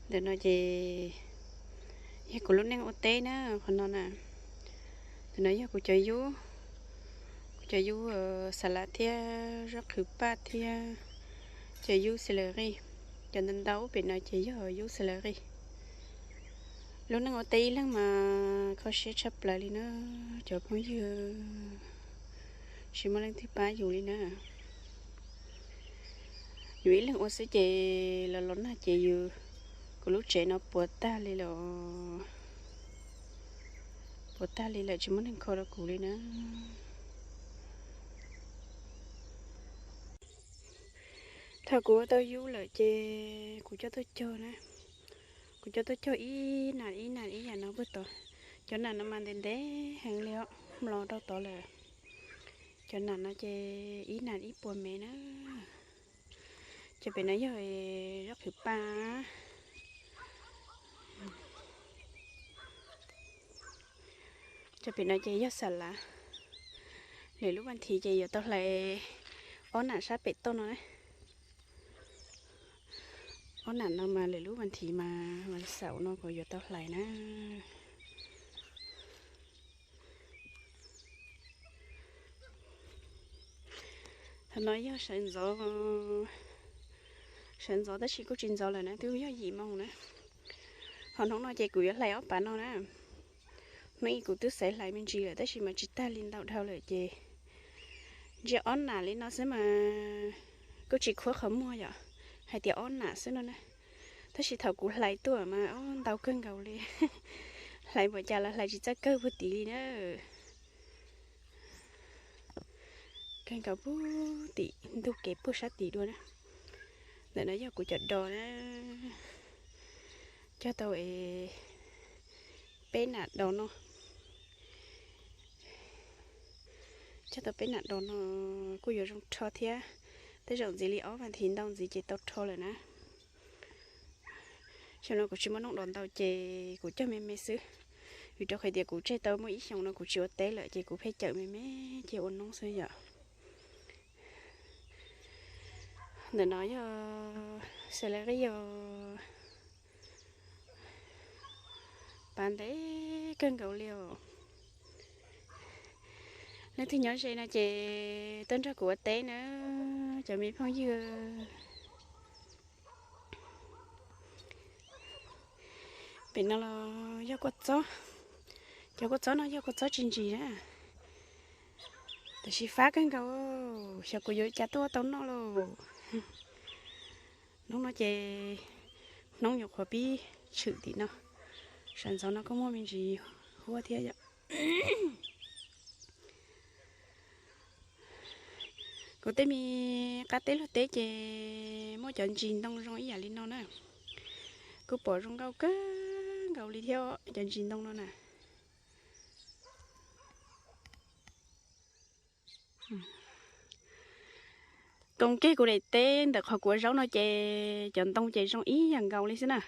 Ntawm no ces yog kuv lub neej ua teb na, qhov no na. Ntawm no yog kuv cov yub, kuv cov yub xa lav thiab zaub qhwv paj thiab cov yub xi lawv qij. Cov ntau ntau pem no ces yog yub xi lawv qij. Lub neej ua teb ib leeg mas kho siab tshaj plaws li na, cov phooj ywg, tsis muaj leej twg pab yus li na. Yus ib leeg ua xwb ces los los nag ces yus, kuv lub tsev no puas tag li lawm, puas tag li lawm tsis muaj neeg kho rau kuv li na. Thaum kuv ua tau yub lawm ces kuv coj tuaj cog na, kuv coj tuaj cog ib nas ib nas ib yam no puag tod. Cov nas no mas ntev ntev heev li os, mlos rau tod lawm. Cov nas no ces ib nas ib puas mev na. Cov pem no yog zaub qhwv paj. Cov pem no ces yog xa lav. Lwm lub vas thiv ces yuav tau hlais ob nas sab pem toj no na. Ob nas no mas lwm lub vas thiv mas vas xaum no kuv yuav tau hlais na. Thaum no yog sawv ntxov, sawv ntxov tab sis kuj tsis ntxov lawm na, twb yog yim moos na. Ho hnub no ces kuv yuav hlais ob pas no na. Hnub ib kuv twb xaiv hlais me ntsis lawm tab sis mas tsis tag li ntau dhau lawm ces ntsia ob nam li no xwb mas kuj tsis khuab qhov muag yom, hais tias ob nam xwb no na. Tab sis thaum kuv hlais tuaj mas ob ntau kawg nkaus li. Hlais npaum cas los hlais tsis txawj kawg puag tim li na. Kawg nkaus puag tim ntug kev puag sab tim dua na. Ntawm no yog kuv cov dos na, cog tau peb nam dos no. Cog tau peb nam dos no kuj yuav zoo rho thiab. Tej zaum ntxiv li ob vas thiv ntau ntxiv ces tau rho lawm na. Xyoo no kuv tsis muaj noob dos ntau ces kuv cog me me xwb, vim rau qhov tias kuv tseg tau muaj ib xyoos no kuv tsis ua teb lawm ces kuv pheej cawm me me ces ua noob xwb yom. Ntawm no yog xas las qij os, pav ntev kawg nkaus li os. Leej twg nyob ze no ces tuaj nrog kuv ua teb na, cov me phooj ywg. Pem no los yog kua txob, cov kua txob no yog kua txob tsis ntsis na, tiam sis fab kawg nkaus, xyov kuv yuav cas tuaj tau noj lauj. Hnub no ces hnub nyuam qhuav pib tshwm tim no, sawv ntxov no kuj muaj me ntsis huab thiab yom. Kuv tej me qab teb luag teb ces muaj cov ntsis ntoo zoo ib yam li no na, kuj pom zoo nkauj kawg nkaus li thiab cov ntsis ntoo no na. Koom kiag kuv daim teb ntawm qhov kuv ua zaub no ces cov ntoo ces zoo ib yam nkaus li xwb na.